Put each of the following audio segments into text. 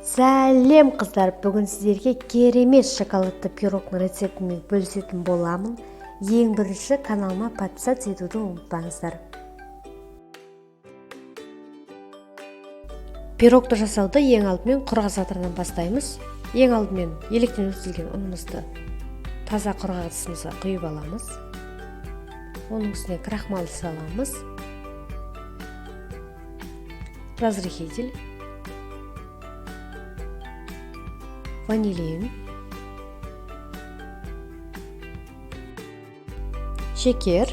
Сәлем, қыздар! Бүгін сіздерге керемет шоколадты пирогтың рецептімен бөлісетін боламын. Ең бірінші каналыма подписаться етуді ұмытпаңыздар. Пирогты жасауды ең алдымен құрғақ заттардан бастаймыз. Ең алдымен електен өткізілген ұнымызды таза құрғақ ыдысымызға құйып аламыз. Оның үстіне крахмал саламыз, разрыхлитель, ванилин, шекер,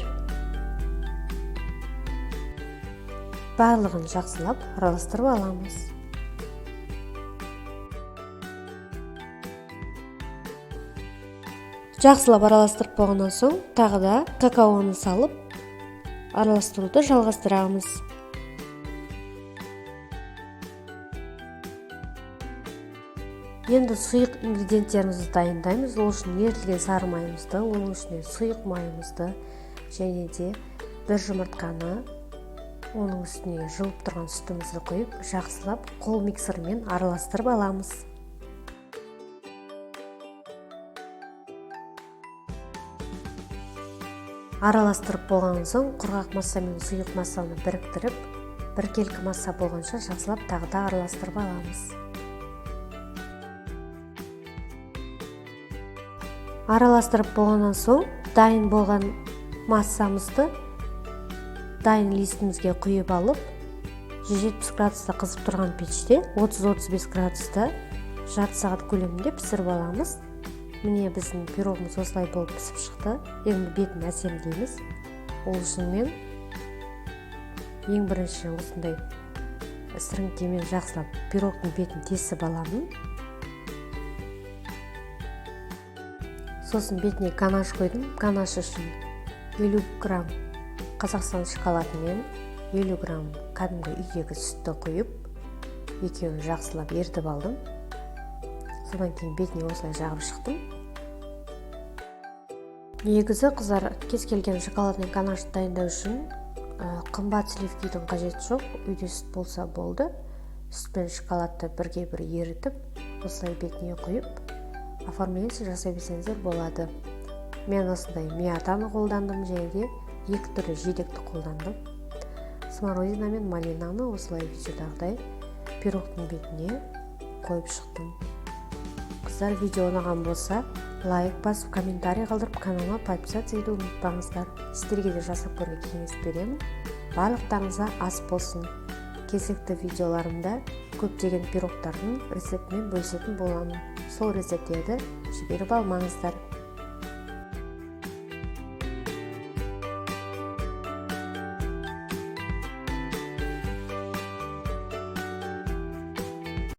барлығын жақсылап араластырып аламыз. Жақсылап араластырып болғаннан соң тағы да какаоны салып араластыруды жалғастырамыз. Енді сұйық ингредиенттерімізді дайындаймыз. Ол үшін ерітілген сары майымызды, оның үстіне сұйық майымызды және де бір жұмыртқаны, оның үстіне жылып тұрған сүтімізді құйып, жақсылап қол миксермен араластырып аламыз. Араластырып болған соң құрғақ масса мен сұйық массаны біріктіріп, біркелкі масса болғанша жақсылап тағы да араластырып аламыз. Араластырып болғаннан соң дайын болған массамызды дайын листімізге құйып алып, 170 градуста қызып тұрған пеште 30-35 градуста жарты сағат көлемінде пісіріп аламыз. Міне, біздің пирогымыз осылай болып пісіп шықты. Енді бетін әсемдейміз. Ол үшін мен ең бірінші осындай сіріңкемен жақсылап пирогтың бетін тесіп аламын. Сосын бетіне ганаш қойдым. Ганаш үшін 50 грамм Қазақстан шоколады мен 50 грамм кәдімгі үйдегі сүтті құйып, екеуін жақсылап ерітіп алдым. Содан кейін бетіне осылай жағып шықтым. Негізі, қыздар, кез келген шоколадный ганашты дайындау үшін қымбат сливкидің қажеті жоқ. Үйде сүт болса болды. Сүт пен шоколадты бірге бір ерітіп, осылай бетіне құйып, оформление жасай берсеңіздер болады. Мен осындай мятаны қолдандым және де екі түрлі жидекті қолдандым. Смородина мен малинаны осылай видеодағыдай пирогтың бетіне қойып шықтым. Қыздар, видео ұнаған болса, лайк басып, комментарий қалдырып, каналыма подписаться етуді ұмытпаңыздар. Сіздерге де жасап көруге кеңес беремін. Барлықтарыңызға ас болсын. Кезекті видеоларымда көптеген пирогтардың рецептімен бөлісетін боламын. Сол рецепттерді жіберіп алмаңыздар.